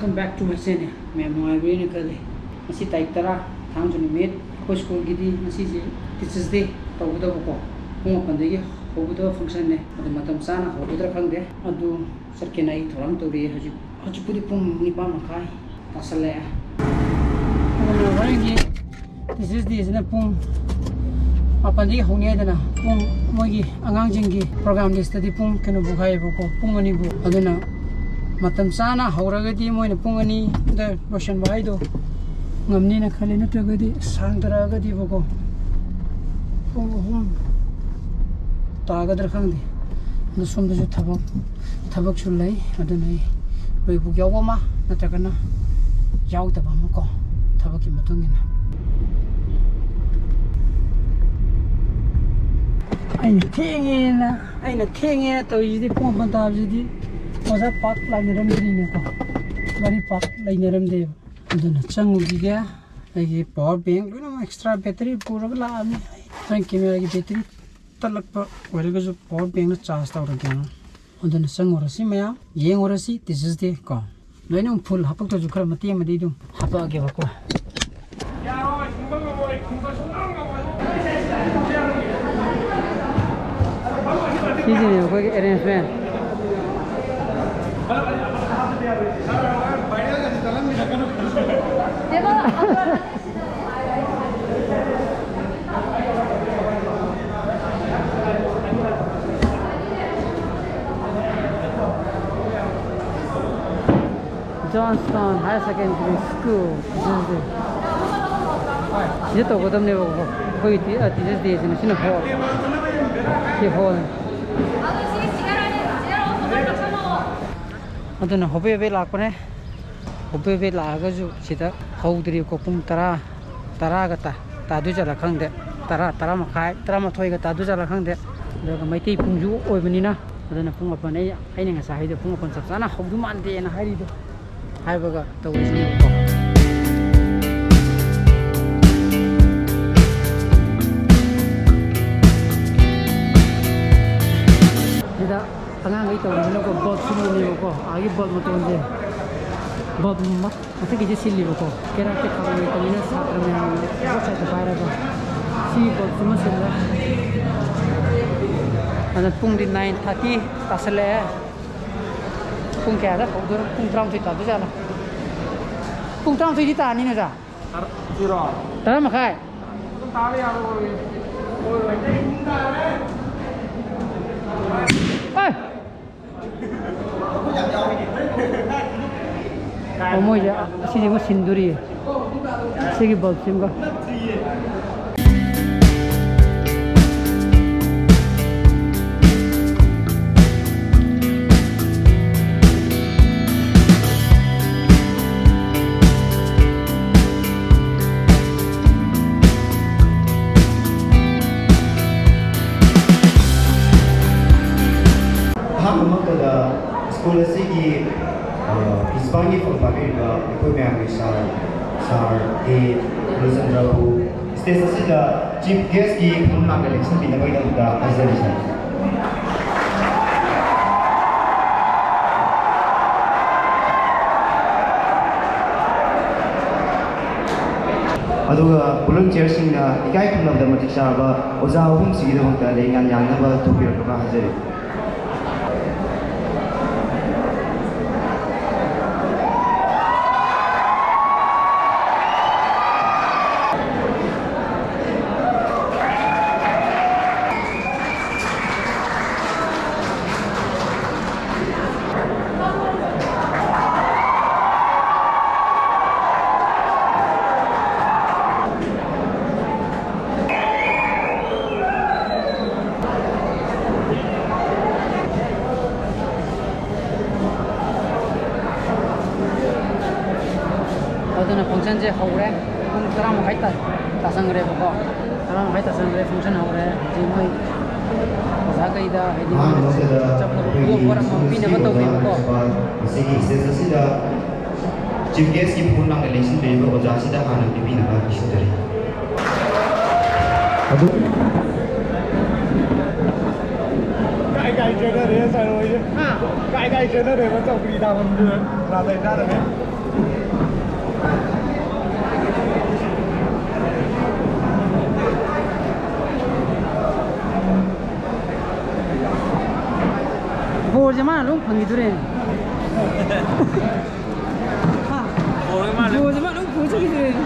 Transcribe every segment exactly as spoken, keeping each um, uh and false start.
Welcome back to my channel. ꯃꯌꯥꯝ ꯅꯨꯡꯉꯥꯏꯕꯤꯔꯤꯅ ꯈꯜꯂꯤ꯫ ꯉꯁꯤ ꯇꯥꯔꯤꯛ ꯇꯔꯥ, ꯊꯥꯡꯖ ꯅꯨꯃꯤꯠ꯫ ꯑꯩꯈꯣꯏ ꯁ꯭ꯀꯨꯜꯒꯤꯗꯤ ꯉꯁꯤꯁꯦ Teachers' Day ꯇꯧꯒꯗꯕꯀꯣ, ꯄꯨꯡ ꯃꯥꯄꯟꯗꯒꯤ ꯍꯧꯒꯗꯕ functionꯅꯦ꯫ ꯑꯗꯨ ꯃꯇꯝ ꯆꯥꯅ ꯍꯧꯒꯗ꯭ꯔꯥ ꯈꯪꯗꯦ꯫ ꯑꯗꯨ ꯆꯠꯀꯦꯅ ꯑꯩ ꯊꯧꯔꯥꯡ ꯇꯧꯔꯤꯌꯦ꯫ ꯍꯧꯖꯤꯛ, ꯍꯧꯖꯤꯛꯄꯨꯗꯤ ꯄꯨꯡ ꯅꯤꯄꯥꯟ ꯃꯈꯥꯏ ꯇꯥꯁꯜꯂꯛꯑꯦ꯫ ꯑꯗꯨꯅ ꯍꯣꯔꯦꯟꯒꯤ Teachers' Dayꯁꯤꯅ ꯄꯨꯡ ꯃꯥꯄꯟꯗꯒꯤ ꯍꯧꯅꯤ ꯍꯥꯏꯗꯅ, ꯄꯨꯡ, ꯃꯣꯏꯒꯤ ꯑꯉꯥꯡꯁꯤꯡꯒꯤ program listꯇꯗꯤ ꯄꯨꯡ ꯀꯩꯅꯣꯐꯥꯎ ꯍꯥꯏꯌꯦꯕꯀꯣ, ꯄꯨꯡ ꯑꯅꯤꯐꯥꯎ꯫ ꯑꯗꯨꯅ ꯃꯇꯝ ꯆꯥꯅ ꯍꯧꯔꯒꯗꯤ ꯃꯣꯏꯅ ꯄꯨꯡ ꯑꯅꯤꯗ ꯂꯣꯏꯁꯤꯟꯕ ꯍꯥꯏꯗꯣ ꯉꯝꯅꯤꯅ ꯈꯜꯂꯤ, ꯅꯠꯇ꯭ꯔꯒꯗꯤ ꯁꯥꯡꯊꯔꯛꯑꯒꯗꯤꯕꯀꯣ, ꯄꯨꯡ ꯑꯍꯨꯝ ꯇꯥꯒꯗ꯭ꯔꯥ ꯈꯪꯗꯦ꯫ ꯑꯗꯣ ꯁꯣꯝꯗꯁꯨ ꯊꯕꯛ, ꯊꯕꯛꯁꯨ ꯂꯩ, ꯑꯗꯨꯅ ꯑꯩ ꯂꯣꯏꯕꯨꯛ ꯌꯥꯎꯕ ꯑꯃ ꯅꯠꯇ꯭ꯔꯒꯅ ꯌꯥꯎꯗꯕ ꯑꯃ ꯀꯣ, ꯊꯕꯛꯀꯤ ꯃꯇꯨꯡ ꯏꯟꯅ꯫ ꯑꯩꯅ ꯊꯦꯡꯉꯦꯅ, ꯑꯩꯅ ꯊꯦꯡꯉꯦ ꯇꯧꯔꯤꯁꯤꯗꯤ, ꯄꯨꯡ ꯃꯥꯄꯟ ꯇꯥꯕꯁꯤꯗꯤ ꯑꯣꯖꯥ ꯄꯥꯛ ꯂꯥꯛꯅꯔꯝꯗ꯭ꯔꯤꯅꯦꯀꯣ, ꯒꯥꯔꯤ ꯄꯥꯛ ꯂꯩꯅꯔꯝꯗꯦꯕ꯫ ꯑꯗꯨꯅ ꯆꯪꯉꯨꯈꯤꯒꯦ꯫ ꯑꯩꯒꯤ power bank ꯂꯣꯏꯅꯃꯛ extra battery ꯄꯨꯔꯒ ꯂꯥꯛꯑꯕꯅꯤ꯫ ꯑꯩ ꯐ꯭ꯔꯟ ꯀꯦꯃꯦꯔꯥꯒꯤ battery ꯇꯠꯂꯛꯄ ꯑꯣꯏꯔꯒꯁꯨ power bankꯅ charge ꯇꯧꯔꯒꯦꯅ꯫ ꯑꯗꯨꯅ ꯆꯪꯉꯨꯔꯁꯤ ꯃꯌꯥꯝ, ꯌꯦꯡꯉꯨꯔꯁꯤ Teachers' Day ꯀꯣ꯫ ꯂꯣꯏꯅꯃꯛ full ꯍꯥꯄꯛꯇ꯭ꯔꯁꯨ ꯈꯔ ꯃꯇꯦꯛ ꯑꯃꯗꯤ ꯑꯗꯨꯝ ꯍꯥꯄꯛꯑꯒꯦꯕꯀꯣ꯫ ꯁꯤꯁꯤꯅꯦ ꯑꯩꯈꯣꯏꯒꯤ arrangement꯫ Johnstone Higher Secondary School, Teachers' Day꯫ ꯁꯤꯗ ꯇꯧꯒꯗꯕꯅꯦꯕꯀꯣ, ꯑꯩꯈꯣꯏꯒꯤ ꯇꯤ-, ꯑ, Teachers' Dayꯁꯤꯅ꯫ ꯁꯤꯅ hall, ꯁꯤ hall꯫ ꯑꯗꯨꯅ ꯍꯣꯕꯦ ꯍꯣꯕꯦ ꯂꯥꯛꯄꯅꯦ꯫ ꯍꯣꯕꯦ ꯍꯣꯕꯦ ꯂꯥꯛꯑꯒꯁꯨ ꯁꯤꯗ ꯍꯧꯗ꯭ꯔꯤꯀꯣ꯫ ꯄꯨꯡ ꯇꯔꯥ, ꯇꯔꯥꯒ ꯇꯥ-, ꯇꯥꯗꯣꯏ ꯖꯥꯠꯂꯥ ꯈꯪꯗꯦ꯫ ꯇꯔꯥ, ꯇꯔꯥ ꯃꯈꯥꯏ, ꯇꯔꯥꯃꯥꯊꯣꯏꯒ ꯇꯥꯗꯣꯏ ꯖꯥꯠꯂꯥ ꯈꯪꯗꯦ꯫ ꯑꯗꯨꯒ ꯃꯩꯇꯩ ꯄꯨꯡꯁꯨ ꯑꯣꯏꯕꯅꯤꯅ, ꯑꯗꯨꯅ ꯄꯨꯡ ꯃꯥꯄꯟ, ꯑꯩ, ꯑꯩꯅ ꯉꯁꯥꯏ ꯍꯥꯏꯗꯣ, ꯄꯨꯡ ꯃꯥꯄꯟ ꯆꯞ ꯆꯥꯅ ꯍꯧꯗꯧ ꯃꯥꯟꯗꯦꯅ ꯍꯥꯏꯔꯤꯗꯣ, ꯍꯥꯏꯕꯒ ꯇꯧꯔꯤꯁꯤꯅꯦꯕꯀꯣ꯫ ꯁꯤꯗ ꯑꯉꯥꯡꯈꯩ ꯇꯧꯔꯤꯁꯤꯅꯀꯣ, bulb ꯁꯨꯝꯕꯅꯦꯕꯀꯣ, ꯑꯥꯒꯤ bulb ꯃꯇꯣꯟꯁꯦ꯫ ꯕꯜꯕ ꯃꯊꯛꯀꯤꯁꯦ ꯁꯤꯜꯂꯤꯕꯀꯣ, ꯀꯦꯔꯥꯛꯁꯦ ꯊꯥꯕꯜ ꯂꯩꯇꯕꯅꯤꯅ ꯁꯥꯇ꯭ꯔ ꯃꯌꯥꯝꯅ ꯄꯣꯠ ꯁꯥꯏꯗ ꯄꯥꯏꯔꯒ ꯁꯤ ꯕꯜꯕꯁꯤꯃ ꯁꯤꯜꯂꯦ꯫ ꯑꯗ ꯄꯨꯡꯗꯤ ꯅꯥꯏꯟ ꯊꯥꯔꯇꯤ ꯇꯥꯁꯜꯂꯛꯑꯦ꯫ ꯄꯨꯡ ꯀꯌꯥꯗ ꯍꯧꯗꯣꯏꯅꯣ? ꯄꯨꯡ ꯇꯔꯥꯃꯥꯊꯣꯏ ꯇꯥꯗꯣꯏꯖꯥꯠꯂꯣ? ꯄꯨꯡ ꯇꯔꯥꯃꯥꯊꯣꯏꯗꯤ ꯇꯥꯅꯤꯅꯦ, ꯑꯣꯖꯥ꯫ ꯇꯔꯥ-, ꯁꯤꯔꯣ? ꯇꯔꯥ ꯃꯈꯥꯏ꯫ ꯑꯗꯨꯝ ꯇꯥꯕ ꯌꯥꯔꯣꯏ꯫ ꯑꯦ! ꯑꯣ, ꯃꯣꯏꯁꯦ ꯑꯁꯤꯁꯤꯃ ꯁꯤꯟꯗꯣꯔꯤꯌꯦ, ꯁꯤꯒꯤ ꯕꯜꯕꯁꯤꯃꯒ꯫ ꯑꯍꯥꯟꯕꯃꯛꯇꯗ ꯁ꯭ꯀꯨꯜ ꯑꯁꯤꯒꯤ, ꯑ, ꯄ꯭ꯔꯤꯟꯁꯤꯄꯥꯜꯒꯤ ꯐꯝ ꯄꯥꯏꯕꯤꯔꯤꯕ ꯑꯩꯈꯣꯏ ꯃꯌꯥꯝꯒꯤ ꯁꯥꯔ, ꯁꯥꯔ ꯀꯦ ꯕꯤꯔꯆꯟꯗ꯭ꯔꯕꯨ ꯁ꯭ꯇꯦꯖ ꯑꯁꯤꯗ ꯆꯤꯐ ꯒꯦꯁꯀꯤ ꯈꯨꯗꯝ ꯂꯥꯡꯗ ꯂꯦꯡꯁꯤꯟꯕꯤꯅꯕꯒꯤꯗꯃꯛꯇ ꯍꯥꯏꯖꯔꯤ, ꯁꯥꯔ꯫ ꯑꯗꯨꯒ ꯚꯣꯂꯨꯟꯇꯤꯌꯔꯁꯤꯡꯅ ꯏꯀꯥꯏ ꯈꯨꯝꯅꯕꯗ ꯃꯇꯤꯛ ꯆꯥꯔꯕ ꯑꯣꯖꯥ ꯑꯍꯨꯝꯁꯤꯒꯤꯗꯃꯛꯇ ꯂꯦꯡꯌꯥꯟ ꯌꯥꯟꯅꯕ ꯊꯣꯛꯄꯤꯔꯛꯅꯕ ꯍꯥꯏꯖꯔꯤ꯫ ꯑꯗꯨꯅ ꯐꯪꯁꯟꯁꯦ ꯍꯧꯔꯦ꯫ ꯄꯨꯡ ꯇꯔꯥ ꯃꯈꯥꯏ ꯇꯥ-, ꯇꯥꯁꯟꯈ꯭ꯔꯦꯕꯀꯣ꯫ ꯇꯔꯥ ꯃꯈꯥꯏ ꯇꯥꯁꯟꯈ꯭ꯔꯦ, ꯐꯪꯁꯟ ꯍꯧꯔꯦ꯫ ꯍꯧꯖꯤꯛ ꯃꯣꯏ ꯑꯣꯖꯥꯈꯩꯗ, ꯍꯥꯏꯗꯤ, ꯑꯍꯥꯟꯕꯃꯛꯇꯗ ꯑꯆꯥꯄꯣꯠ ꯑꯩꯈꯣꯏꯒꯤ ꯄꯣꯠ ꯑꯃ ꯁ꯭ꯀꯨꯜ ꯑꯁꯤꯒꯤ ꯄꯤꯅꯕ ꯑꯣꯖꯥ ꯇꯧꯕꯤꯕꯀꯣ꯫ ꯄ꯭ꯔꯤꯟꯁꯤꯄꯥꯜ ꯉꯁꯤꯒꯤ ꯁ꯭ꯇꯦꯖ ꯑꯁꯤꯗ ꯆꯤꯐ ꯒꯦꯁꯀꯤ ꯃꯍꯨꯠ ꯂꯥꯡꯗ ꯂꯦꯡꯁꯤꯟꯕꯤꯔꯤꯕ ꯑꯣꯖꯥꯁꯤꯗ ꯍꯥꯟꯅ ꯄꯤꯕꯤꯅꯕ ꯅꯤꯡꯁꯤꯡꯖꯔꯤ꯫ ꯑꯗꯨ ꯀꯥꯏ ꯀꯥꯏ ꯆꯦꯟꯅꯔꯦ ꯁꯥꯔ ꯍꯣꯏꯁꯦ? ꯍꯥ? ꯀꯥꯏ ꯀꯥꯏ ꯆꯦꯟꯅꯔꯦꯕ ꯆꯧꯀ꯭ꯔꯤ ꯊꯥꯐꯝꯗꯨꯗ ꯅꯥꯇꯩ ꯆꯥꯗꯕꯩ? ꯕꯣꯜꯁꯦ ꯃꯥꯅ ꯂꯣꯏ ꯐꯪꯈꯤꯗꯣꯔꯦꯅꯦ꯫ ꯍꯥ? ꯕꯣꯜꯁꯦ ꯃꯥꯅ ꯂꯣꯏ ꯄꯨꯊꯣꯛꯈꯤꯗꯣꯔꯦꯅꯦ꯫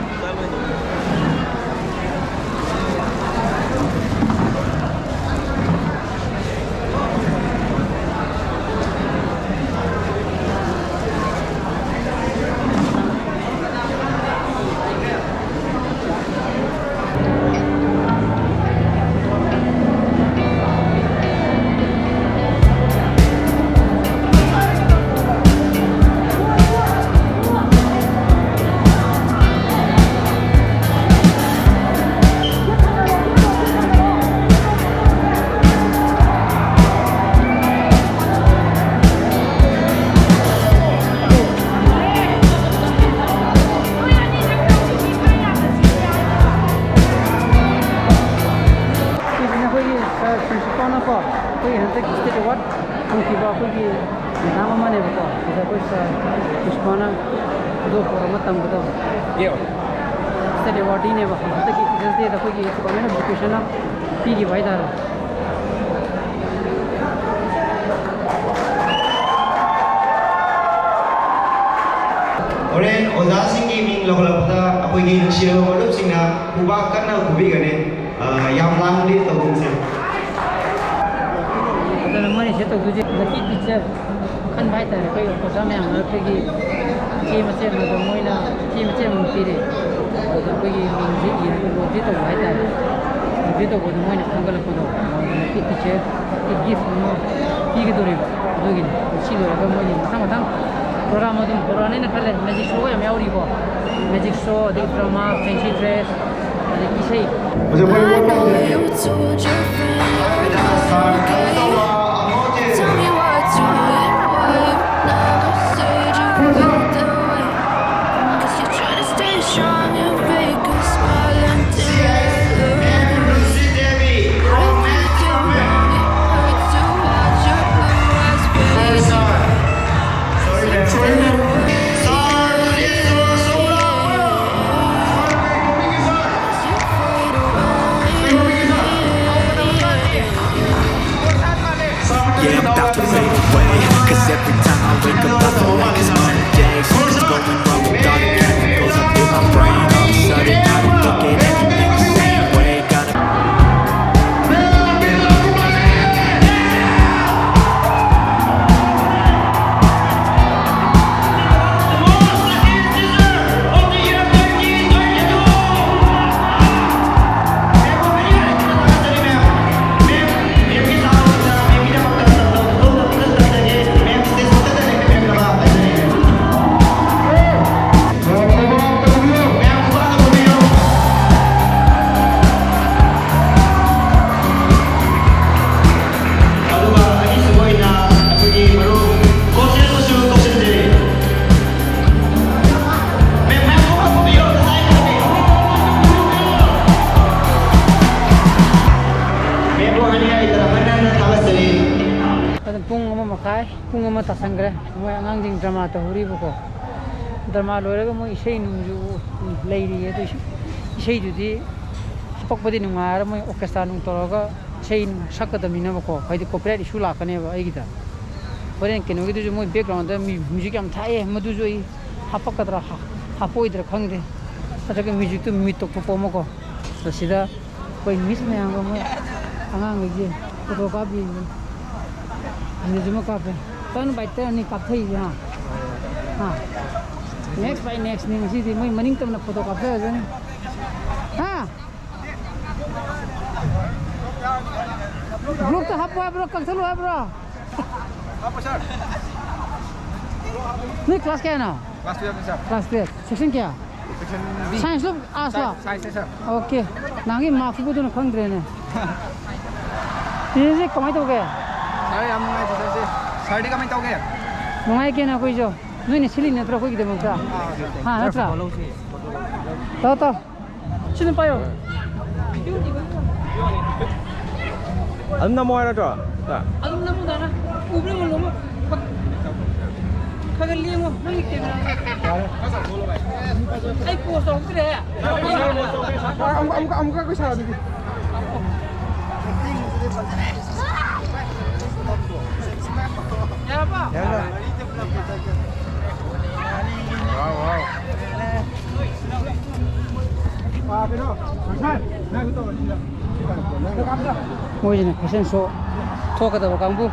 ꯁꯤꯁꯤꯅ ꯑꯩꯈꯣꯏꯒꯤ ꯁꯥꯔ ꯄ꯭ꯔꯤꯟꯁꯤꯄꯥꯜꯅꯀꯣ, ꯑꯩꯈꯣꯏꯒꯤ ꯍꯟꯗꯛ ꯁ꯭ꯇꯦꯠ ꯑꯦꯋꯥꯔꯗ ꯐꯪꯈꯤꯕ ꯑꯩꯈꯣꯏꯒꯤ ꯃꯦꯗꯥꯝ ꯑꯃꯅꯦꯕꯀꯣ꯫ ꯁꯤꯗ ꯑꯩꯈꯣꯏ ꯁꯥꯔ ꯄ꯭ꯔꯤꯟꯁꯤꯄꯥꯜꯅ ꯈꯨꯗꯣꯞ ꯄꯣꯠ ꯑꯃ ꯇꯝꯒꯗꯕ꯫ ꯁ꯭ꯇꯦꯠ ꯑꯦꯋꯥꯔꯗꯤꯅꯦꯕ꯫ ꯍꯟꯗꯛꯀꯤ ꯇꯤꯆꯔꯁ ꯗꯦꯗ ꯑꯩꯈꯣꯏꯒꯤ ꯗꯤꯄꯥꯔꯠꯃꯦꯟ ꯑꯣꯐ ꯏꯗꯨꯀꯦꯁꯟꯅ ꯄꯤꯈꯤꯕ ꯍꯥꯏꯇꯥꯔꯦ꯫ ꯍꯣꯔꯦꯟ ꯑꯣꯖꯥꯁꯤꯡꯒꯤ ꯃꯤꯡ ꯂꯧꯈꯠꯂꯛꯄꯗ ꯑꯩꯈꯣꯏꯒꯤ ꯅꯨꯡꯁꯤꯔꯕ ꯃꯔꯨꯞꯁꯤꯡꯅ ꯈꯨꯕꯥꯛ ꯀꯟꯅ ꯈꯨꯕꯤꯒꯅꯤ꯫ ꯑ, ꯌꯥꯝ ꯂꯥꯡꯕꯗꯤ ꯇꯧꯒꯨꯝꯁꯦ꯫ ꯑꯗꯨꯅ ꯃꯣꯏꯅ ꯁꯤꯗ ꯇꯧꯗꯣꯏꯁꯦ ꯂꯛꯀꯤ ꯇꯤꯆꯔ ꯈꯟꯕ ꯍꯥꯏꯇꯥꯔꯦ꯫ ꯑꯩꯈꯣꯏ ꯑꯣꯖꯥ ꯃꯌꯥꯝ ꯃꯔꯛꯇꯒꯤ ꯏꯆꯦ ꯃꯁꯦꯟ ꯑꯗꯣ ꯃꯣꯏꯅ ꯏꯆꯦ ꯃꯁꯦꯟ ꯑꯃ ꯄꯤꯔꯦ꯫ ꯑꯗꯨꯗ ꯑꯩꯈꯣꯏꯒꯤ ꯃꯤꯡꯁꯦ ꯏꯔꯒ ꯂꯣꯟꯁꯦ ꯇꯧꯕ ꯍꯥꯏꯇꯥꯔꯦ꯫ ꯂꯣꯟꯁꯦ ꯇꯧꯕꯗ ꯃꯣꯏꯅ ꯈꯟꯒꯠꯂꯛꯄꯗꯣ, ꯑꯗꯨꯗ ꯂꯛꯀꯤ ꯇꯤꯆꯔ ꯒꯤꯐ ꯑꯃ ꯄꯤꯒꯗꯧꯔꯤꯕ꯫ ꯑꯗꯨꯒꯤꯅꯤ꯫ ꯁꯤ ꯂꯣꯏꯔꯒ ꯃꯣꯏꯒꯤ ꯃꯊꯪ ꯃꯊꯪ ꯄ꯭ꯔꯣꯒ꯭ꯔꯥꯝ ꯑꯗꯨꯝ ꯍꯧꯔꯛꯑꯅꯤꯅ ꯈꯜꯂꯦ꯫ ꯃꯦꯖꯤꯛ ꯁꯣꯒ ꯌꯥꯝ ꯌꯥꯎꯔꯤꯀꯣ꯫ ꯃꯦꯖꯤꯛ ꯁꯣ, ꯑꯗꯩ ꯗ꯭ꯔꯃꯥ, ꯐꯦꯟꯁꯤ ꯗ꯭ꯔꯦꯁ, ꯑꯗꯩ ꯏꯁꯩ꯫ ꯍꯧꯖꯤꯛ ꯑꯩꯈꯣꯏ ꯋꯥꯔꯤ ꯇꯧꯖꯔꯒꯦ꯫ Tell me what you want, never said you felt that way. Guess you're trying to stay strong and fake a smile until ꯑꯗꯨꯝ ꯄꯨꯡ ꯑꯃ ꯃꯈꯥꯏ, ꯄꯨꯡ ꯑꯃ ꯇꯥꯁꯟꯈ꯭ꯔꯦ꯫ ꯃꯣꯏ ꯑꯉꯥꯡꯁꯤꯡ ꯗ꯭ꯔꯃꯥ ꯇꯧꯍꯧꯔꯤꯕꯀꯣ꯫ ꯗ꯭ꯔꯃꯥ ꯂꯣꯏꯔꯒ ꯃꯣꯏ ꯏꯁꯩ ꯅꯨꯡꯁꯨ ꯂꯩꯔꯤꯌꯦ꯫ ꯑꯗꯨ ꯏꯁꯩ-, ꯏꯁꯩꯗꯨꯗꯤ ꯍꯥꯄꯛꯄꯗꯤ ꯅꯨꯡꯉꯥꯏꯔ, ꯃꯣꯏ ꯑꯣꯔꯀꯦꯁꯇ꯭ꯔꯥ ꯅꯨꯡ ꯇꯧꯔꯒ ꯏꯁꯩ ꯅꯨꯡ ꯁꯛꯀꯗꯕꯅꯤꯅꯕꯀꯣ꯫ ꯍꯥꯏꯗꯤ copyright issue ꯂꯥꯛꯀꯅꯦꯕ ꯑꯩꯒꯤꯗ꯫ ꯍꯣꯔꯦꯟ ꯀꯩꯅꯣꯒꯤꯗꯨꯁꯨ ꯃꯣꯏ background ꯗ ꯃ꯭ꯌꯨ-, music ꯌꯥꯝ ꯊꯥꯛꯑꯦ, ꯃꯗꯨꯁꯨ ꯑꯩ ꯍꯥꯄꯛꯀꯗ꯭ꯔꯥ ꯍꯥ-, ꯍꯥꯞꯄꯛꯑꯣꯏꯗ꯭ꯔꯥ ꯈꯪꯗꯦ꯫ ꯅꯠꯇ꯭ꯔꯒ music ꯇꯨ mute ꯇꯧꯊꯣꯛꯄ ꯑꯃꯀꯣ꯫ ꯑꯗ ꯁꯤꯗ ꯑꯩꯈꯣꯏ miss ꯃꯌꯥꯝꯒ ꯃꯣꯏ ꯑꯉꯥꯡꯈꯩꯁꯦ photo ꯀꯥꯞꯄꯤ꯫ ꯑꯅꯤꯁꯤꯃ ꯀꯥꯞꯄꯦ꯫ Turn by turn ꯅꯤ ꯀꯥꯞꯊꯩꯁꯦ, ꯍꯥ? ꯍꯥ? Next by next ꯅꯤ ꯉꯁꯤꯗꯤ꯫ ꯃꯣꯏ ꯃꯅꯤꯡ ꯇꯝꯅ photo ꯀꯥꯞꯊꯔꯖꯅꯤ꯫ ꯍꯥ? Group ꯇ ꯍꯥꯞꯄꯣ ꯍꯥꯏꯕ꯭ꯔꯣ? ꯀꯛꯊꯠꯂꯣ ꯍꯥꯏꯕ꯭ꯔꯣ? ꯅꯣꯏ class ꯀꯌꯥꯅꯣ? Class twelve ꯅꯤ, sir꯫ Class twelve꯫ Section ꯀꯌꯥ? Section B꯫ Science ꯂꯣ, arts ꯂꯣ? Science ꯅꯤ, sir꯫ Okay꯫ ꯅꯍꯥꯟꯒꯤ mark ꯎꯕꯗꯨꯅ ꯈꯪꯗ꯭ꯔꯦꯅꯦ꯫ ꯁꯤꯁꯦ ꯀꯃꯥꯏꯅ ꯇꯧꯒꯦ? Sir, ꯌꯥꯝ ꯅꯨꯡꯉꯥꯏ, sir ꯁꯦ꯫ Sir ꯗꯤ ꯀꯃꯥꯏꯅ ꯇꯧꯒꯦ? ꯅꯨꯡꯉꯥꯏ ꯀꯩꯅꯣ ꯑꯩꯈꯣꯏꯁꯨ꯫ ꯅꯣꯏꯅ ꯁꯤꯜꯂꯤ ꯅꯠꯇ꯭ꯔꯣ ꯑꯩꯈꯣꯏꯒꯤꯗꯃꯛꯇ? ꯑꯥ, sir꯫ ꯍꯥ, ꯅꯠꯇ꯭ꯔꯥ? ꯇꯧ, ꯇꯧ꯫ ꯁꯤꯅ ꯄꯥꯏꯌꯣ꯫ ꯑꯗꯨꯝ ꯅꯝꯃꯣ ꯍꯥꯏ ꯅꯠꯇ꯭ꯔꯣ? ꯑꯗꯨꯝ ꯅꯝꯃꯨ ꯗꯥꯅ꯫ ꯎꯕ꯭ꯔꯥ ꯌꯦꯡꯉꯣ, ꯅꯝꯃꯨ꯫ ꯈꯔ ꯈꯔ ꯂꯦꯡꯉꯣ, ꯅꯪꯒꯤ camera꯫ ꯑꯩ pose ꯇꯧꯔꯛꯇ꯭ꯔꯦ꯫ ꯑꯃꯨꯛ, ꯑꯃꯨꯛ, ꯑꯃꯨꯛꯀ ꯑꯩꯈꯣꯏ ꯁꯥꯔ ꯑꯗꯨꯗꯤ꯫ ꯌꯥꯔꯕꯣ? ꯌꯥꯔꯕꯣ? Wow, wow꯫ ꯃꯣꯏꯁꯤꯅ fashion show ꯊꯣꯛꯀꯗꯕ ꯀꯥꯡꯕꯨ꯫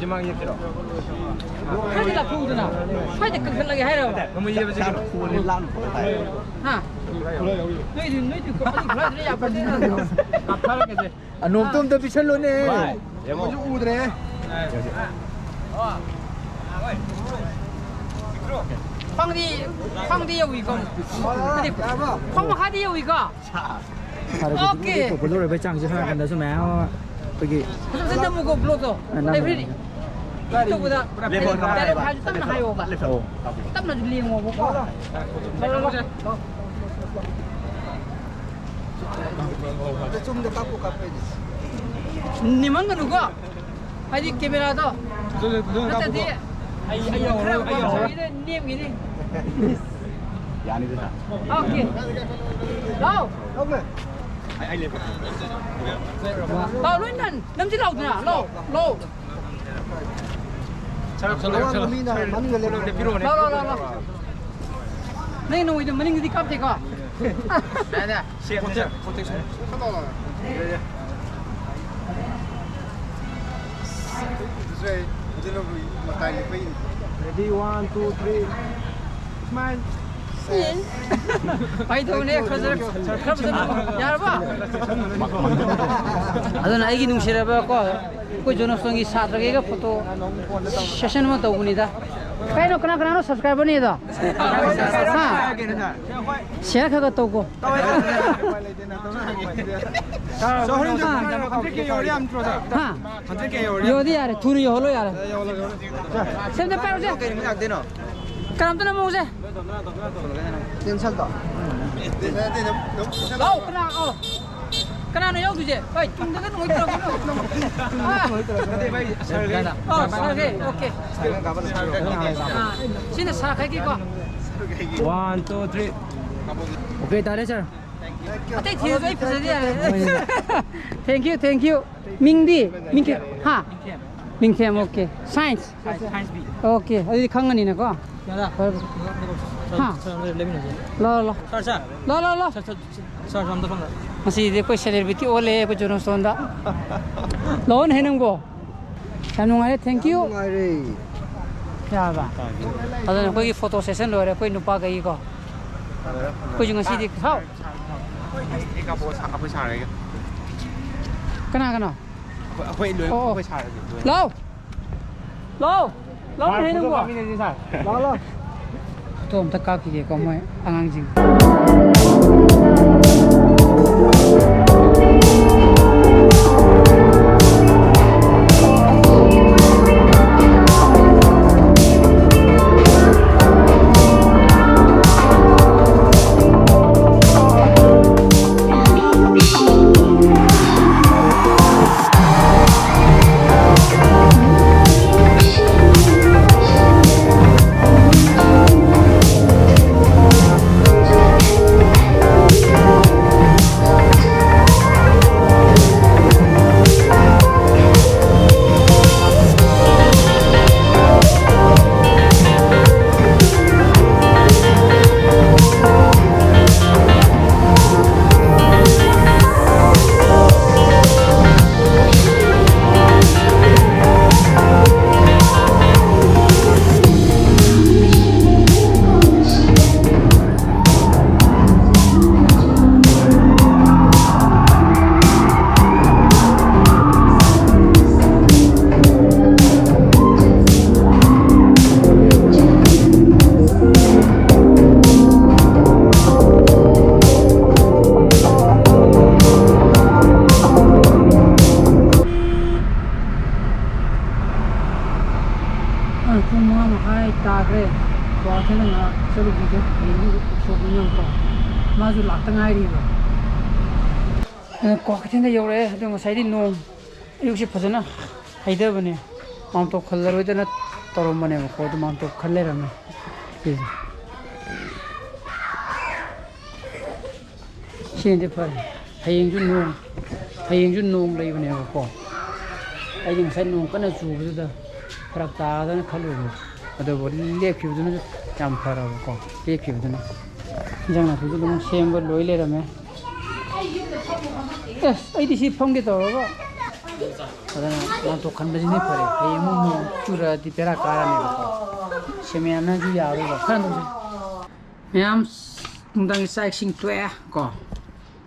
ꯃꯃꯥꯡ ꯌꯦꯞꯁꯤꯔꯣ? ꯈꯔꯗꯤ ꯂꯥꯞꯊꯣꯛꯎꯗꯅ꯫ ꯁ꯭ꯋꯥꯏꯗ ꯀꯛꯊꯠꯂꯒꯦ ꯍꯥꯏꯔꯕ? ꯆꯥꯛ ꯊꯣꯡꯉꯗꯤ ꯂꯥꯞꯅ ꯄꯨꯔ ꯇꯥꯏ꯫ ꯍꯥ? ꯅꯣꯏꯗꯤ, ꯅꯣꯏꯗꯤ ꯑꯗꯨ ꯈꯨꯂꯥꯏꯗꯨꯅ ꯌꯥꯝ ꯐꯖꯩ꯫ ꯀꯥꯞꯊꯔꯒꯦꯁꯦ꯫ ꯑꯅꯣꯞꯇꯣ ꯑꯝꯇ ꯄꯤꯁꯜꯂꯨꯅꯦ꯫ ꯚꯥꯏ, ꯌꯦꯡꯉꯣ꯫ ꯃꯣꯏꯁꯨ ꯎꯗ꯭ꯔꯦ꯫ ꯈ꯭ꯋꯥꯡꯗꯤ, ꯈ꯭ꯋꯥꯡꯗꯤ ꯌꯧꯏꯀꯣ? ꯅꯠꯇꯦ, ꯈ꯭ꯋꯥꯡ ꯃꯈꯥꯗꯤ ꯌꯧꯏꯀꯣ? ꯁꯥꯔꯒꯗꯤ ꯑꯣꯀꯦ꯫ ꯄꯣꯄꯨꯂꯔ ꯑꯣꯏꯕ ꯆꯥꯡꯁꯦ ꯁꯣꯝ ꯅꯥꯀꯟꯗꯁꯨ ꯃꯌꯥꯝ ꯑꯃ ꯑꯩꯈꯣꯏꯒꯤ ꯐꯖꯅ ꯅꯝꯃꯨꯀꯣ ꯕ꯭ꯂꯣꯛꯇꯣ꯫ ꯑ, ꯅꯝꯃꯦ, ꯑꯦꯚ꯭ꯔꯤꯗꯤ꯫ ꯅꯝꯃꯦ꯫ ꯇꯧꯕꯗ ꯂꯦꯞꯄꯣ, ꯂꯦꯞꯄꯣ꯫ ꯗꯥꯏꯂꯣꯛ ꯍꯥꯏꯔꯁꯨ ꯇꯞꯅ ꯍꯥꯏꯌꯣꯕ꯫ ꯑꯣ꯫ ꯇꯞꯅꯁꯨ ꯂꯦꯡꯉꯣꯕꯀꯣ꯫ ꯆꯨꯝꯗ ꯀꯥꯞꯄꯨ, ꯀꯥꯞꯄꯩꯗꯤ꯫ ꯅꯤꯃꯟꯒꯅꯨꯀꯣ꯫ ꯍꯥꯏꯗꯤ ꯀꯦꯃꯦꯔꯥꯗꯣ꯫ ꯐꯖꯅ, ꯐꯖꯅ ꯅꯠꯇ꯭ꯔꯗꯤ ꯀꯥꯞꯄꯨꯀꯣ꯫ ꯑꯩ, ꯑꯩ ꯌꯥꯎꯔꯣꯏ, ꯑꯩ ꯌꯥꯎꯔꯣꯏ꯫ ꯅꯦꯝꯒꯤꯅꯤ, ꯅꯦꯝꯒꯤꯅꯤ꯫ ꯌꯥꯅꯤꯗ, ꯁꯥꯔ꯫ ꯑꯣꯀꯦ꯫ ꯂꯥꯎ꯫ ꯂꯥꯎ, ꯂꯣꯏ ꯅꯟ-, ꯅꯝꯁꯤꯜ ꯂꯥꯎꯗꯅ꯫ ꯂꯥꯎ, ꯂꯥꯎ꯫ ꯁꯥꯔ, ꯁꯥꯔ, ꯑꯋꯥꯡꯕ ꯁꯥꯔ, ꯃꯤꯅ ꯁꯥꯔ, ꯃꯅꯤꯡꯗ ꯂꯦꯞꯄꯣ꯫ ꯂꯦꯞꯄꯤꯔꯣꯅꯦ꯫ ꯂꯥꯎ, ꯂꯥꯎ, ꯂꯥꯎ, ꯂꯥꯎ꯫ ꯅꯪ ꯅꯣꯡꯃꯩꯗꯣ ꯃꯅꯤꯡꯗꯗꯤ ꯀꯥꯞꯇꯦꯀꯣ? ꯌꯥꯅꯤ, ꯌꯥꯅꯤ꯫ ꯁꯦꯐꯅꯤ, ꯁꯥꯔ꯫ ꯄ꯭ꯔꯣꯇꯦꯛ-, ꯄ꯭ꯔꯣꯇꯦꯛꯁꯟ꯫ ꯌꯥꯏ, ꯌꯥꯏ꯫ ꯑꯗꯨꯁꯨ ꯌꯥꯏ꯫ ꯑꯗꯨꯅꯕꯨ ꯃꯇꯥꯏ ꯂꯦꯞꯄꯩꯅꯤ꯫ Ready, one, two, three. Smile. ꯐꯥꯒꯤ ꯇꯧꯕꯅꯦ, ꯈꯔ ꯈꯔ ꯐꯖꯅ ꯌꯥꯔꯕ? ꯑꯗꯨꯅ ꯑꯩꯒꯤ ꯅꯨꯡꯁꯤꯔꯕ ꯀꯣ, ꯑꯩꯈꯣꯏ ꯖꯣꯅꯣꯁꯇꯣꯟꯒꯤ ꯁꯥꯇ꯭ꯔꯈꯩꯒ ꯐꯣꯇꯣ ꯁꯦꯁꯟ ꯑꯃ ꯇꯧꯕꯅꯤꯗ꯫ ꯀꯩꯅꯣ, ꯀꯅꯥ ꯀꯅꯥꯅꯣ ꯁꯕꯁꯀ꯭ꯔꯥꯏꯕꯔꯅꯤꯗꯣ? ꯍꯥ? ꯁꯤꯌꯥꯔ ꯈꯔ ꯈꯔ ꯇꯧꯀꯣ꯫ ꯁꯥꯔ, ꯍꯣꯔꯦꯟ ꯍꯥ? ꯍꯟꯗ꯭ꯔꯦꯠ ꯀꯦ ꯌꯧꯔꯗꯤ ꯌꯥꯝ ꯅꯠꯇ꯭ꯔꯣ, ꯁꯥꯔ? ꯍꯥ? ꯍꯟꯗ꯭ꯔꯦꯠ ꯀꯦ ꯌꯧꯔꯗꯤ ꯌꯥꯝ ꯌꯧꯔꯗꯤ ꯌꯥꯔꯦ, ꯊꯨꯅ ꯌꯧꯍꯜꯂꯣ ꯌꯥꯔꯦ꯫ ꯌꯧꯍꯜꯂꯣ, ꯌꯧꯍꯜꯂꯣ꯫ ꯁꯦꯝꯗ ꯄꯥꯏꯔꯨꯁꯦ꯫ ꯀꯩ ꯅꯨꯃꯤꯠ ꯂꯥꯛꯇꯣꯏꯅꯣ? ꯀꯅꯥꯝꯇꯅ ꯃꯨꯁꯦ꯫ ꯇꯦꯟꯁꯟꯗꯣ꯫ ꯂꯥꯎ, ꯀꯅꯥ? ꯑꯣ꯫ ꯀꯅꯥꯅꯣ ꯌꯥꯎꯗꯣꯏꯁꯦ? ꯚꯥꯏ, ꯇꯨꯡꯗꯒ ꯅꯣꯏ ꯇꯧꯔꯛꯀꯅꯨ꯫ ꯑꯥ꯫ ꯅꯠꯇꯦ, ꯚꯥꯏ, ꯁꯥꯔꯒꯩ꯫ ꯑꯣ, ꯁꯥꯔꯒꯩ, ꯑꯣꯀꯦ꯫ ꯁꯥꯔꯒꯩ ꯀꯥꯞꯄ ꯂꯥꯛꯄꯤꯔꯣ꯫ ꯑꯥ, ꯁꯤꯅ ꯁꯥꯔꯈꯩꯒꯤꯀꯣ꯫ One, two, three. Okay, ꯇꯥꯔꯦ, ꯁꯥꯔ꯫ ꯑꯇꯩ ꯊꯤꯔꯁꯨ ꯑꯩ ꯐꯖꯗꯤ ꯌꯥꯔꯦ꯫ Thank you, thank you. ꯃꯤꯡꯗꯤ? ꯃꯤꯡ ꯀꯩ-, ꯍꯥ? ꯃꯤꯡꯊꯦꯝ, okay. Science? Science, science B. Okay, ꯑꯗꯨꯗꯤ ꯈꯪꯉꯅꯤꯅꯀꯣ? ꯌꯥꯗ꯫ ꯐꯔꯦ, ꯐꯔꯦ꯫ ꯁꯥꯔ, ꯍꯥ? ꯁꯥꯔ, ꯑꯝꯇ ꯂꯦꯞꯃꯤꯟꯅꯁꯦ꯫ ꯂꯥꯎ, ꯂꯥꯎ꯫ ꯁꯥꯔ, ꯁꯥꯔ꯫ ꯂꯥꯎ, ꯂꯥꯎ, ꯂꯥꯎ꯫ ꯁꯥꯔ, ꯁꯥꯔ, ꯁꯥꯔ, ꯑꯝꯇ ꯁꯣꯝꯗ꯫ ꯉꯁꯤꯗꯤ ꯑꯩꯈꯣꯏ ꯁꯦꯂꯦꯕ꯭ꯔꯤꯇꯤ ꯑꯣꯜꯂꯦ, ꯑꯩꯈꯣꯏ ꯖꯣꯅꯣꯁꯇꯣꯟꯗ꯫ ꯂꯥꯛꯑꯣꯅꯦ ꯅꯪꯕꯣ꯫ ꯌꯥꯝ ꯅꯨꯡꯉꯥꯏꯔꯦ, thank you꯫ ꯅꯨꯡꯉꯥꯏꯔꯦ꯫ ꯌꯥꯔꯕ? ꯑꯗꯨꯅ ꯑꯩꯈꯣꯏꯒꯤ photo session ꯂꯣꯏꯔꯦ, ꯑꯩꯈꯣꯏ ꯅꯨꯄꯥꯈꯩꯒꯤꯀꯣ꯫ ꯑꯩꯈꯣꯏꯁꯨ ꯉꯁꯤꯗꯤ, ꯍꯥꯎ꯫ ꯑꯩ ꯀꯥꯞꯄꯛꯑꯣ, ꯁꯥ-, ꯑꯩꯈꯣꯏ ꯁꯥꯔꯒꯦ꯫ ꯀꯅꯥ ꯀꯅꯥ? ꯑꯩꯈꯣꯏ, ꯑꯩꯈꯣꯏ ꯂꯣꯏ, ꯑꯣ, ꯑꯣ꯫ ꯑꯩꯈꯣꯏ ꯁꯥꯔꯒꯦ ꯂꯣꯏ꯫ ꯂꯥꯎ꯫ ꯂꯥꯎ꯫ ꯂꯥꯎ, ꯁꯥꯔ, ꯅꯦ, ꯅꯪꯕꯣ꯫ ꯐꯣꯇꯣ ꯀꯥꯞꯃꯤꯟꯅꯁꯤ, ꯁꯥꯔ꯫ ꯂꯥꯎ, ꯂꯥꯎ꯫ ꯐꯣꯇꯣ ꯑꯝꯇ ꯀꯥꯞꯈꯤꯒꯦꯀꯣ, ꯃꯣꯏ ꯑꯉꯥꯡꯁꯤꯡ꯫ ꯑ, ꯄꯨꯡ ꯃꯉꯥ ꯃꯈꯥꯏ ꯇꯥꯈ꯭ꯔꯦ꯫ ꯀ꯭ꯋꯥꯀꯩꯊꯦꯜꯗ ꯉꯥꯏꯍꯥꯛ ꯆꯠꯂꯨꯈꯤꯒꯦ꯫ ꯍꯌꯦꯡꯗꯤ ꯎꯁꯣꯞꯅꯤꯅꯀꯣ꯫ ꯃꯥꯁꯨ ꯂꯥꯛꯇ ꯉꯥꯏꯔꯤꯕ꯫ ꯑ, ꯀ꯭ꯋꯥꯀꯩꯊꯦꯜꯗ ꯌꯧꯔꯛꯑꯦ꯫ ꯑꯗꯣ ꯉꯁꯥꯏꯗꯤ ꯅꯣꯡ ꯑꯌꯨꯛꯁꯦ ꯐꯖꯅ ꯍꯩꯊꯕꯅꯦ꯫ ꯃꯥꯝꯇꯣꯞ ꯈꯜꯂꯔꯣꯏꯗꯅ ꯇꯧꯔꯝꯕꯅꯦꯕꯀꯣ꯫ ꯑꯗꯨ ꯃꯥꯝꯇꯣꯞ ꯈꯜ ꯂꯩꯔꯝꯃꯦ꯫ ꯁꯤꯁꯦ꯫ ꯁꯤꯅꯗꯤ ꯐꯔꯦ꯫ ꯍꯌꯦꯡꯁꯨ ꯅꯣꯡ, ꯍꯌꯦꯡꯁꯨ ꯅꯣꯡ ꯂꯩꯕꯅꯦꯕꯀꯣ꯫ ꯑꯩꯗꯤ ꯉꯁꯥꯏ ꯅꯣꯡ ꯀꯟꯅ ꯆꯨꯕꯗꯨꯗ ꯐꯔꯛ ꯇꯥꯒꯗ꯭ꯔꯅ ꯈꯜꯂꯨꯕꯅꯦ꯫ ꯑꯗꯨꯕꯨ ꯂꯦꯞꯈꯤꯕꯗꯨꯅꯁꯨ ꯌꯥꯝ ꯐꯔꯕꯀꯣ, ꯂꯦꯞꯈꯤꯕꯗꯨꯅ꯫ ꯏꯟꯖꯥꯡ ꯅꯥꯄꯤꯁꯨ ꯑꯗꯨꯝ ꯁꯦꯝꯕ ꯂꯣꯏ ꯂꯩꯔꯝꯃꯦ꯫ ꯑꯦꯁ, ꯑꯩꯗꯤ ꯁꯤ ꯐꯝꯒꯦ ꯇꯧꯔꯒ ꯑꯗꯨꯅ ꯂꯥꯟꯊꯣꯛ ꯈꯟꯕꯁꯤꯅ ꯐꯔꯦ꯫ ꯍꯌꯦꯡ ꯑꯃꯨꯛ ꯅꯣꯡ ꯆꯨꯔꯛꯑꯗꯤ ꯕꯦꯔꯥ ꯀꯥꯔꯅꯦꯕꯀꯣ꯫ ꯁꯦꯃꯤꯌꯥꯅꯁꯨ ꯌꯥꯔꯣꯏꯕ꯫ ꯈꯔ ꯅꯣꯡꯁꯦ꯫ ꯃꯌꯥꯝ ꯅꯨꯡꯗꯥꯡꯒꯤ ꯆꯥꯛ ꯏꯁꯤꯡ ꯇꯣꯛꯑꯦ ꯀꯣ꯫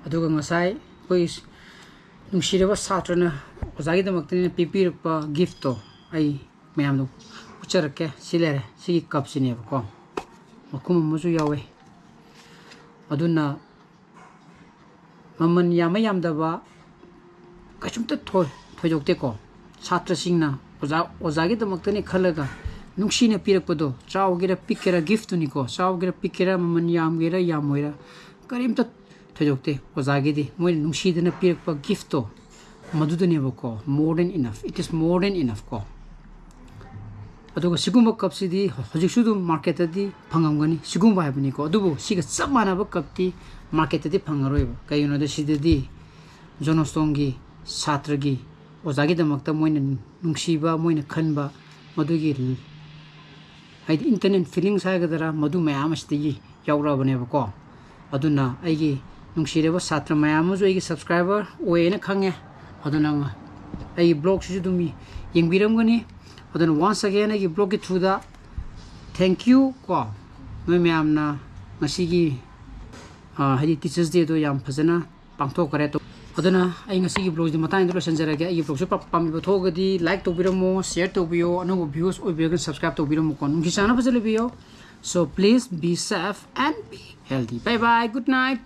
ꯑꯗꯨꯒ ꯉꯁꯥꯏ ꯑꯩꯈꯣꯏ ꯅꯨꯡꯁꯤꯔꯕ ꯁꯥꯇ꯭ꯔꯅ ꯑꯣꯖꯥꯒꯤꯗꯃꯛꯇꯅꯦꯅ ꯄꯤꯕꯤꯔꯛꯄ ꯒꯤꯐꯇꯣ ꯑꯩ ꯃꯌꯥꯝꯗꯣ ꯎꯠꯆꯔꯛꯀꯦ꯫ ꯁꯤ ꯂꯩꯔꯦ, ꯁꯤꯒꯤ ꯀꯞꯁꯤꯅꯦꯕꯀꯣ꯫ ꯃꯈꯨꯝ ꯑꯃꯁꯨ ꯌꯥꯎꯋꯦ꯫ ꯑꯗꯨꯅ ꯃꯃꯜ ꯌꯥꯝꯕ ꯌꯥꯝꯗꯕ ꯀꯩꯁꯨꯝꯇ ꯊꯣꯏ-, ꯊꯣꯏꯗꯣꯛꯇꯦꯀꯣ꯫ ꯁꯥꯇ꯭ꯔꯁꯤꯡꯅ ꯑꯣꯖꯥ, ꯑꯣꯖꯥꯒꯤꯗꯃꯛꯇꯅꯤ ꯈꯜꯂꯒ ꯅꯨꯡꯁꯤꯅ ꯄꯤꯔꯛꯄꯗꯣ, ꯆꯥꯎꯒꯦꯔꯥ ꯄꯤꯛꯀꯦꯔꯥ, ꯒꯤꯐꯇꯨꯅꯤꯀꯣ꯫ ꯆꯥꯎꯒꯦꯔꯥ ꯄꯤꯛꯀꯦꯔꯥ, ꯃꯃꯜ ꯌꯥꯝꯒꯦꯔꯥ ꯌꯥꯝꯃꯣꯏꯔꯥ, ꯀꯔꯤꯝꯇ ꯊꯣꯏꯗꯣꯛꯇꯦ꯫ ꯑꯣꯖꯥꯒꯤꯗꯤ ꯃꯣꯏꯅ ꯅꯨꯡꯁꯤꯗꯅ ꯄꯤꯔꯛꯄ ꯒꯤꯐꯇꯣ, ꯃꯗꯨꯗꯅꯦꯕꯀꯣ꯫ More than enough, it is more than enough ꯀꯣ꯫ ꯑꯗꯨꯒ ꯁꯤꯒꯨꯝꯕ ꯀꯞꯁꯤꯗꯤ ꯍꯧꯖꯤꯛꯁꯨ ꯑꯗꯨꯝ ꯃꯥꯔꯀꯦꯠꯇꯗꯤ ꯐꯪꯉꯝꯒꯅꯤ, ꯁꯤꯒꯨꯝꯕ ꯍꯥꯏꯕꯅꯤꯀꯣ꯫ ꯑꯗꯨꯕꯨ ꯁꯤꯒ ꯆꯞ ꯃꯥꯟꯅꯕ ꯀꯞꯇꯤ ꯃꯥꯔꯀꯦꯠꯇꯗꯤ ꯐꯪꯉꯔꯣꯏꯕ꯫ ꯀꯩꯒꯤꯅꯣꯗ ꯁꯤꯗꯗꯤ ꯖꯣꯟ ꯁ꯭ꯇꯣꯟꯒꯤ ꯁꯥꯇ꯭ꯔꯒꯤ ꯑꯣꯖꯥꯒꯤꯗꯃꯛꯇ ꯃꯣꯏꯅ ꯅꯨꯡꯁꯤꯕ, ꯃꯣꯏꯅ ꯈꯟꯕ, ꯃꯗꯨꯒꯤ ꯍꯥꯏꯗꯤ internal feelings ꯍꯥꯏꯒꯗ꯭ꯔꯥ, ꯃꯗꯨ ꯃꯌꯥꯝ ꯑꯁꯤꯗꯒꯤ ꯌꯥꯎꯔꯛꯑꯕꯅꯦꯕꯀꯣ꯫ ꯑꯗꯨꯅ ꯑꯩꯒꯤ ꯅꯨꯡꯁꯤꯔꯕ ꯁꯥꯇ꯭ꯔ ꯃꯌꯥꯝ ꯑꯃꯁꯨ ꯑꯩꯒꯤ subscriber ꯑꯣꯏꯌꯦꯅ ꯈꯪꯉꯦ꯫ ꯑꯗꯨꯅ ꯑꯩꯒꯤ vlogꯁꯤꯁꯨ ꯑꯗꯨꯝ ꯌꯦꯡꯕꯤꯔꯝꯒꯅꯤ꯫ ꯑꯗꯨꯅ once again ꯑꯩꯒꯤ vlogꯀꯤ throughꯗ thank you ꯀꯣ꯫ ꯅꯣꯏ ꯃꯌꯥꯝꯅ ꯉꯁꯤꯒꯤ, ꯑ, ꯍꯥꯏꯗꯤ Teachers Dayꯗꯣ ꯌꯥꯝ ꯐꯖꯅ ꯄꯥꯡꯊꯣꯛꯈ꯭ꯔꯦ꯫ ꯑꯗꯨꯅ ꯑꯩ ꯉꯁꯤꯒꯤ vlogꯁꯤꯗꯤ ꯃꯇꯥꯡꯗ ꯂꯣꯏꯁꯤꯟꯖꯔꯒꯦ꯫ ꯑꯩꯒꯤ vlogꯁꯤ ꯄꯥꯝ-, ꯄꯥꯝꯕꯤꯕ ꯊꯣꯛꯑꯒꯗꯤ like ꯇꯧꯕꯤꯔꯝꯃꯣ, share ꯇꯧꯕꯤꯌꯣ, ꯑꯅꯧꯕ viewers ꯑꯣꯏꯕꯤꯔꯒꯅ subscribe ꯇꯧꯕꯤꯔꯝꯃꯨꯀꯣ꯫ ꯅꯨꯡꯁꯤ ꯆꯥꯟꯅ ꯐꯖꯅ ꯂꯩꯕꯤꯌꯣ꯫ So please be safe and be healthy. Bye bye. Good night.